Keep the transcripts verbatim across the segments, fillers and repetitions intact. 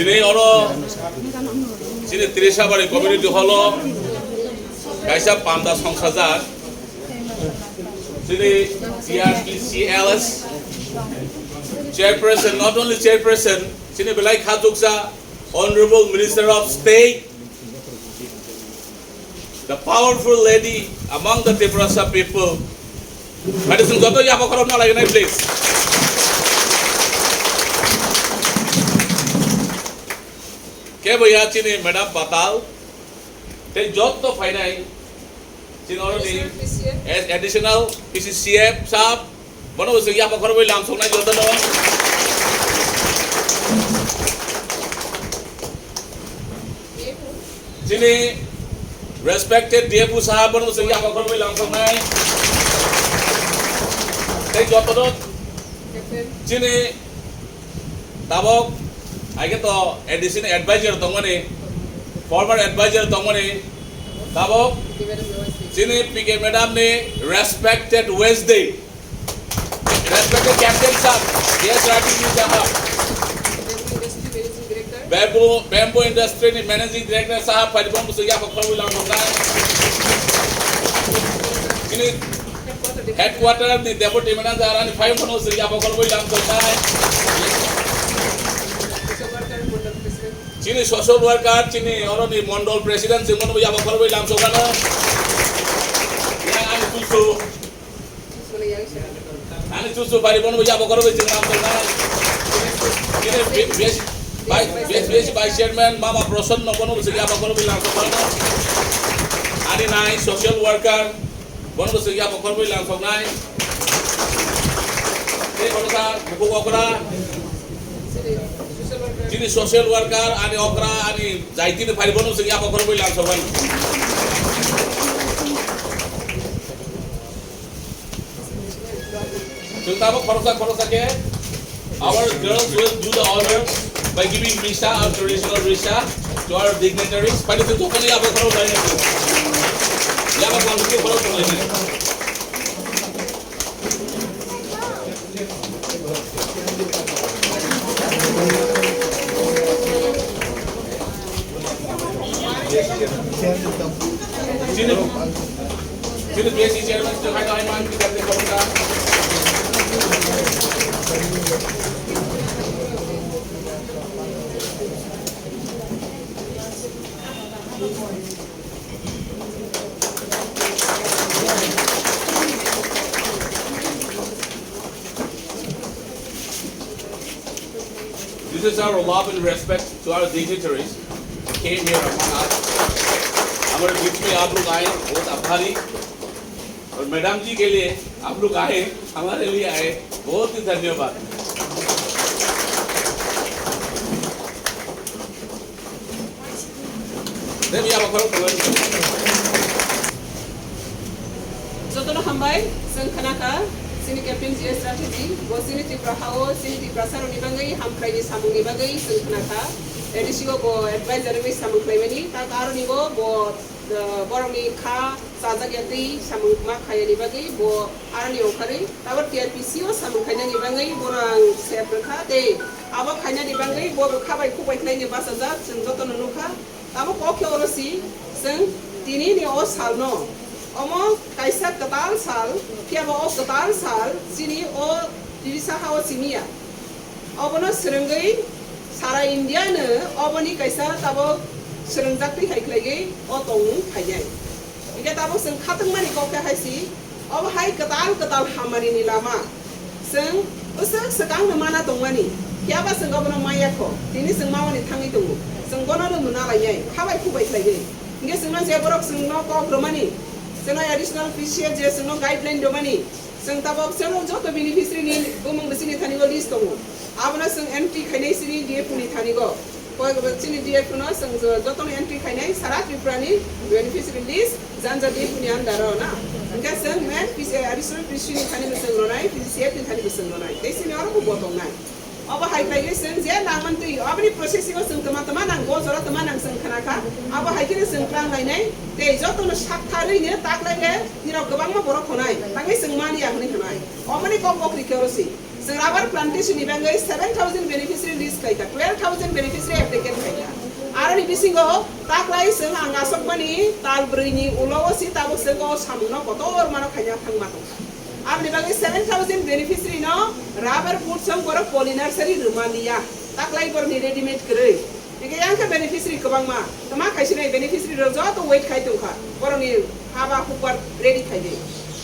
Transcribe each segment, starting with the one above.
Tini oro chini Trisabari community hall o kaisa panda songsajak chini T R T C L S chairperson, not only chairperson, chini belai khachuksa Honorable Minister of State, the powerful lady among the Tiprasa people. Mari sung joto yabo khorok na laginai, please. Kebo ya chini Madam Patal, tei joto phainai chini oro ni Additional P C F. Ad-, additional P C C F sahab, bono bo sung yabo khorok bai lam sung nai joto no. Chini respected D F O sahab, bono bo sung yabo khorok bai lam sung nai. Tei joto no chini tabok, aike to additional advisor tongmani, former advisor tongmani, tabok chini P K madam ni respected Wednesday, respected captain sir, yes, Ravi Ji sahab, bamboo, bamboo industry ni managing director sahab, phaidi bono bo sung yabo khorok bai lam sung nai. Chini headquarter ni deputy manager ani phai phano sung yabo khorok bai lam sung nai. Chini social worker, chini oro ni mondol president sung bono yabo khorok bai lam sung nai. Yang ani chuchu, ani chuchu phaidi bono yabo khorok bai sung lam sung nai. Chini B-, B S, vice, B S, B S vice chairman mama Prasanna bono sung yabo khorok bai lam sung nai. Ani nai social worker, bono bo sung yabo khorok bai lam sung nai. Tei bono sa bukhuk okra. Chini social worker, ani okra, ani jaiti ni phaidi bono bo sung yabo khorok bai lam sung nai. Chwng tabuk khoroksa khoroksa khe our girls will do the honor by giving risha, our traditional risha, to our dignitaries. Phaidi chwng jotono yabo khorok bai nai. Yabo khorok bai nai. Chini, chini B S C chairman, chini hai hai man, kita kita kita. This is our love and respect to our dignitaries who came here among us. हमारे बीच में आप लोग आए, बहुत आभारी। और मैडम जी के लिए, आप लोग आए, हमारे लिए आए, बहुत ही धन्यवाद। Jotono hambai, chwng khna kha, chini Captain G S Strategy, bo chini Tripura hao, chini Tiprasa rokni bagwi hamkrai ni samung ni bagwi chwng khna kha. A D C o bo advisor wngwi samung khlaimani, ta aroni bo, bo, uh, borokni kha chajak ya twi samung ma khayani bagwi bo aroni ongkharwi, tabok T R P C o samung khainani bagwi bono ang sep rwkha tei abo khainani bagwi bo kha bai khuk bai khlaini bachajak, chwng jotono nukha. Tabuk kok khe oro si, chwng tini ni o sal no, omo kaisa kwtal sal, phiya bo o kwtal sal chini o Tripura ha o simi ya. Obono swrwngwi sara India no oboni kaisa tabuk swrwngjaktwi hai khlaigwi o tongmung phainai. Hingke tabuk chwng khatungmani kok khe hai si, obo hai kwtal kwtal hamari ni lama. Chwng bwswk swkang no mana tongmani, phiya ba chwng obono maya kho, tini chwng mamani thangwi tongo, chwng bono no nuna lainai, kha bai khu bai khlainai. Hingke chwngno je borok chwngno kok rwmani, chwngno additional P C F je chwngno guideline rwmani, chwng tabok chwng joto beneficiary ni bumung bwswk ni thani o list tongo, abono chwng entry khainai chini D F O ni thani o. Koi chini D F O no chwng jo-, jotono entry khainai sara Tripura ni beneficiary list janja D F O ni under o na. Hingke chwng main P C, additional P C ni thani bo chwng ronai, P C F ni thani bo chwng ronai. Tei chini oro bo bo tongnai. Obo hai khlai khe chwng je nang mantwi, aboni processing o chwng tama tama nang, bo jora tama nang chwng khna kha. Abo hai khe chwng tlang lainai. Tei jotono sak tharwi no tak lai le, nirok kwbangma borok khonai. Tangwi chwng mani ya hwnwi hwnai. Oboni kok bokri khe oro si. Chwng rubber plantation ni bagwi seven thousand beneficiary list khlai kha, twelve thousand beneficiary application Ani bisingo taklai chwng ang asokmani tal brwi ni ulo o si tabuk chwng o samung no kotor mano khaina thangma tongkha. Aboni bagwi seven thousand beneficiary no rubber fruit chwng borok poly nursery rwma liya. Taklai borok ni readymade kwrwi. Hingke yang khe beneficiary kwbangma. Tama khai sinai beneficiary rok joto wait khai tongkha. Borok ni haba hukbar ready khai de.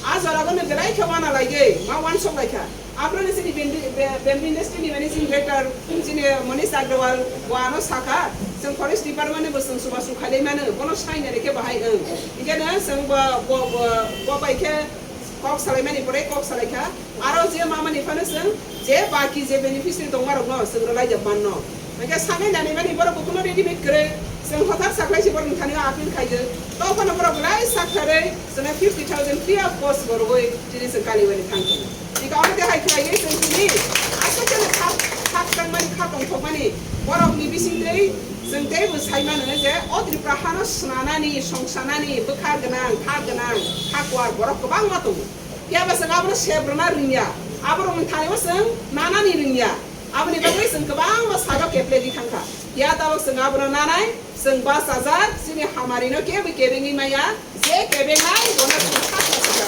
A jora gano belai khe wana lai de, ma wansok lai kha. Aphuru ni chini bamboo, be-, bamboo industry ni managing director, chini Manish Agrawal, bo ano sakha, chwng forest department ni bo chwng chubachu khailai mano, bono saina rikhe bahai wng. Hingke no chwng bo, bo, bo, bo bai khe kok salaimani pore kok salaikha. Aro je mamani phano chwng je baki je beneficiary tongmarokno chwng rwlaijak manno. Hingke sanai nani mani borok bo kuno readymade kwrwi, chwng hothar saklaisi borokni thani appeal khaijak. Tophano borok belai saktharwi chwngno fifty thousand free of cost bo rwgwi tini chwng kaliwani thang tongo. Ika omo tei hai khlaiwi chwng tini aswk khe khak, khak tangmani, khak tongthokmani borokni bisingtwi chwng teibo sai mano je o Tripura hano swnanani, songsanani, bwkha gwnang, kha gwnang, kha kuar borok kwbangma tongo. Phiya ba chwng abono sep rwna rwngya, aborokni thani bo chwng nanani rwngya. Aboni bagwi chwng kwbangma salo keplegwi thangkha. Phiya tabuk chwng abono nanai, chwng bachajak, chini hamarino kebo kebengwi maya, je kebengnai bono chwng sakha sakha.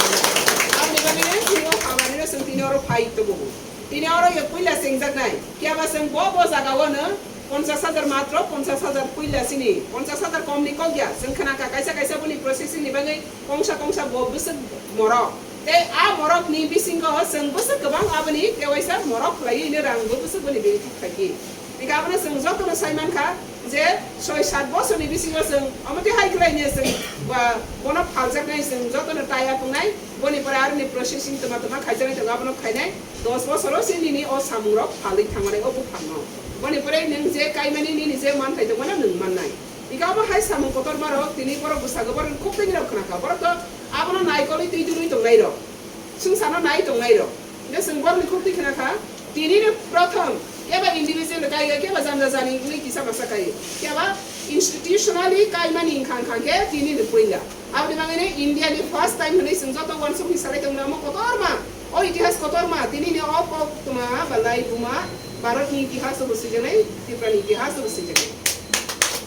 Aboni bagwino chini o hamarino chwng tini oro phai tubugo. Tini oro yo puila chengjaknai. Phiya ba chwng bo bo jagao no ponchash hajar, matro ponchash hajar puila chini, ponchash hajar komni kok ya. Chwng khna kha kaisa kaisa boni processing ni bagwi kongsa kongsa bo bwswk morok. Tei a morok ni bisingo chwng bwswk kwbang aboni kewaisa morok khlaiwi no rang bo bwswk boni benefit khaikhe. Hingke abono chwng jotono sai mankha je soi sat bosorni bisingo chwng omo tei hai khlaino chwng ba bono phaljaknai chwng jotono taya tongnai. Boni pore aroni processing toma toma khaijaknai tongo abono khainai. Dos bosoro se nini o samungrok phalwi thangmani o buphangno. Boni pore nwng je kaimani nini je manthai tongmano nwng mannai. Ika omo hai samung kotormarok tini borok bwsago borokni khuk twi rok khna kha. Borok to abono naikolwi twi dulwi tongnairok. Swngcharno nai tongnairok. Hingke chwng borokni khuk twi khna kha. Tini ni prothom keba individual kai keba janja jani wngwi kisa masa kai. Keba institutionally kaimani wngkha wngkha khe tini ni puila. Aboni bagwi no India ni first time hwnwi chwng joto wansukni salai tongmani omo kotorma, o itihas kotorma, tini ni o kok tma balai buma Bharat ni itihas o bo swijaknai, Tripura ni itihas o bo swijaknai.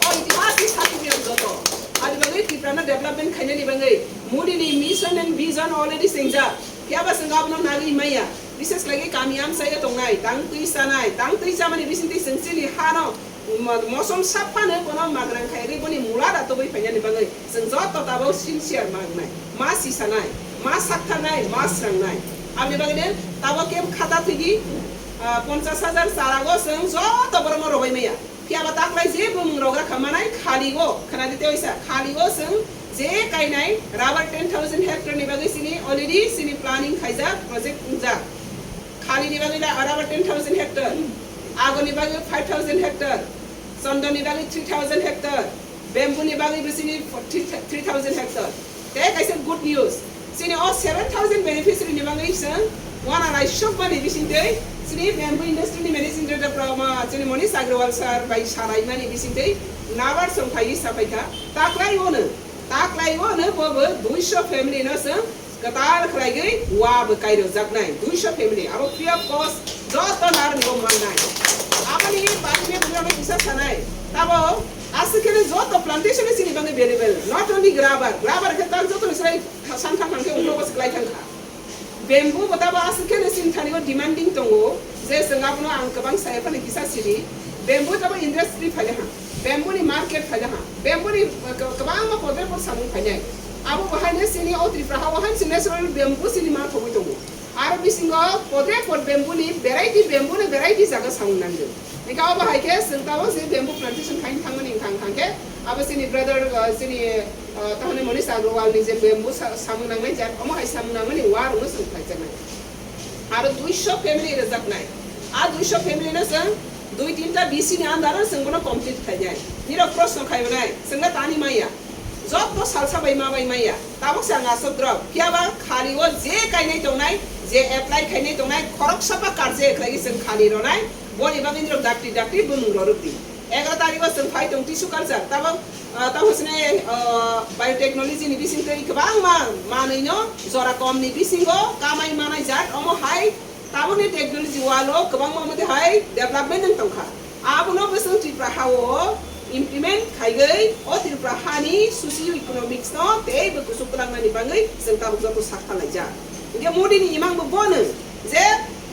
O itihas ni certificate joto. Aboni bagwi Tripura no development khainani bagwi Modi ni mission and vision already swngjak. Phiya ba chwng abono nagwi maya. Bises khlai khe kami amchaio tongnai, tang twi chanai, tang twi chamani bisingtwi chwng chini hano Mo-, mosom saphano bono magrang khairwi boni mula da tubui phainani bagwi chwng joto tabuk sincere magnai, ma sisanai, ma saktharnai, ma srangnai. Aboni bagwino tabuk khe khata thwigwi, ah, ponchash hajar charago chwng joto borokno robai maya. Phiya ba taklai je bumung rok rakha manai khali o, khna di tei oisa, khali o chwng je kainai rubber ten thousand hectare ni bagwi chini already chini planning khaijak, project wngjak. Khali ni bagwi la-, rubber ten thousand hectare, ago ni bagwi five thousand hectare, chondon ni bagwi three thousand hectare, bamboo ni bagwi bisini three thousand hectare. Tei kaisa good news, chini o seven thousand beneficiary ni bagwi chwng wana lai sokmani bisingtwi chini bamboo industry ni managing director rok ma chini Manish Agrawal sir bai salaimani bisingtwi nabar chwng phaiwi sapaikha. Taklai o no, taklai o no bo bo duiso family no chwng kwtal khlaigwi wa bwkai rwjaknai duiso family, abo free of cost joto narwkni bo mannai. Aboni bagwi bwrwi kisa sanai, tabo aswk khe joto plantation ni chini bagwi available, not only rubber, rubber khe tak joto ni sai san thang thang khe ulo bos kwlai thang kha. Bamboo bo tabo aswk khe chini thani o demanding tongo, je chwng abono ang kwbang saya phano kisa sidi. Bamboo tabo industry phaile ha, bamboo ni market phaile ha, bamboo ni kwbangma podre pod samung phainai. Abo bo haino chini o Tripura ha o haino chini natural bamboo chini ma thogwi tongo. Aro bisingo podre pod bamboo ni variety, bamboo ni variety jaga samung nangdi. Hingke abo hai khe chwng tabo se bamboo plantation khaina thangmani wngkha, wngkha khe abo chini brother, uh, chini, uh, tahoni Manish Agrawal ni je bamboo sa-, samung nangnai jat, omo hai samung nangmani wa rwno chwng khlaijaknai. Aro duiso family rwjaknai. A duiso family no chwng dui tinta B C ni under o chwng bono complete khainai. Nirok proshno khaibonai, chwngno tani maya. Joto salsa bai ma bai maya. Tabuk se ang aswk drop. Phiya ba khali o je kainai tongnai, je apply khainai tongnai, khoroksa ba karje khlaiwi chwng khali ronai. Boni bagwi nirok dakti dakti bumung rorok di. Egaroh tarikh o chwng phai tong tissue culture. Tabuk, ah, tabuk sini, ah, biotechnology ni bisingtwi kwbangma manwi no jora kom ni bisingo kamai manai jat omo hai. Tabukni technology walo kwbangma omo twi hai development wng tongkha. Abono bwswng Tripura ha-o implement Haigwi o Tripura hani socio economics no teibo kuchuk kwlangnani bagwi chwng tabuk joto sak phalai jak. Hwnkhe Modi ni imang bo bono je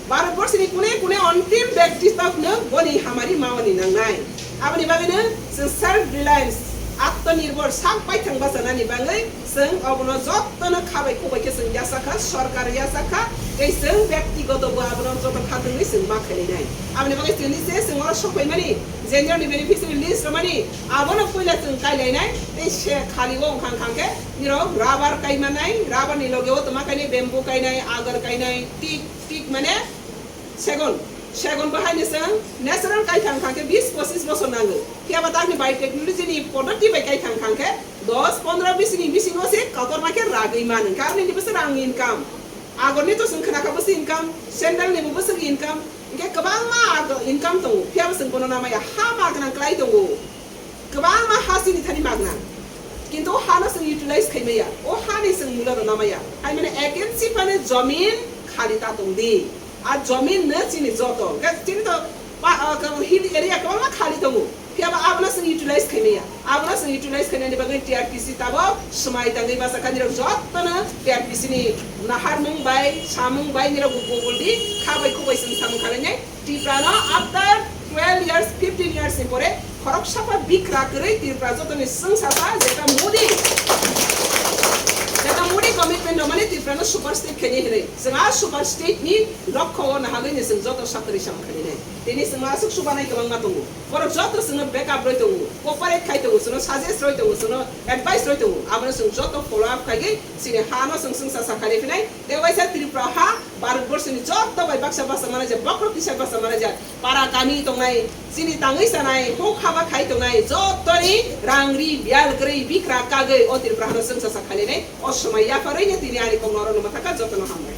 Bharat borsi ni kune kune ontim bekti tok no boni hamari mawani nangnai. Aboni bagwi no chwng self reliance, atmanirbhor, sak baithang bachanani bagwi chwng obono jotono khabai khubai khe chwng yachakha, sorkar yachakha, tei chwng bektigoto bo abono joto khatungwi chwng ma khlainai. Aboni bagwi chwngni se chwng oro sokphaimani, general ni beneficiary list romani, abono puila chwng kailainai, tei se khali o wngkha wngkha khe nirok rubber kaimanai, rubber ni loge o tongma kainai, bamboo kainai, agar kainai, teak, teak mane segon, segon bo haino chwng natural kaithang kha khe bis pochis bosor nango. Phiya ba takni biotechnology ni poddoti bai kaithang kha khe dos pondro bisini bisingo se kotorma khe ragwi man wngkha, aroni ni bwswk rang income. Agor ni to chwng khna kha bwswk income, sandal ni bo bwswk income, hwnkhe kwbangma ag-, income tongo. Phiya bo chwng bono namaya, ha ma gwnang kwlai tongo. Kwbangma ha chini thani magna. Kintu o hano chwng utilize khai maya. O hani chwng mulo rwna maya. Hai mane agency phano jomin khali ta tong di. A jomin no chini joto. Ga chini to pa, ah, ka-, hill area kwbangma khali tongo. Phiya ba abono chwng utilize khai maya. Abono chwng utilize khainani bagwi T R P C tabok swmai tangwi basa kha nirok jotono T R P C ni naharmung bai, samung bai nirok bo kubul di. Kha bai khuk bai chwng samung kha lainai. Tripura no after twelve years, fifteen years ni pore khoroksa pha bikra kwrwi Tripura jotoni swngsa sa jeta Modi, jeta Modi commitment rwmani Tripura no super state khainai hinwi. Chwng a super state ni lokho o nahagwi ni chwng joto satri sam khainai. Tini chwng aswk subanai kwbangma tongo. Borok joto chwngno backup rwi tongo, cooperate khai tongo, chwngno suggest rwi tongo, chwngno advice rwi tongo. Abono chwng joto follow up khaigwi chini ha no chwng swngsa sa khainai phinai. Tei waisa Tripura ha Bharat borsi ni joto bai baksa baksa manajak, bokhorok kisa baksa manajak, para kami tongnai, chini tangwi chanai, huk haba khai tongnai, jotoni rang ri, biyal kwrwi, bikra kagwi o Tripura hano chwngsa sa khainai, o swmai yapharwi no tini ani kok norok no mathaka jotono hambai.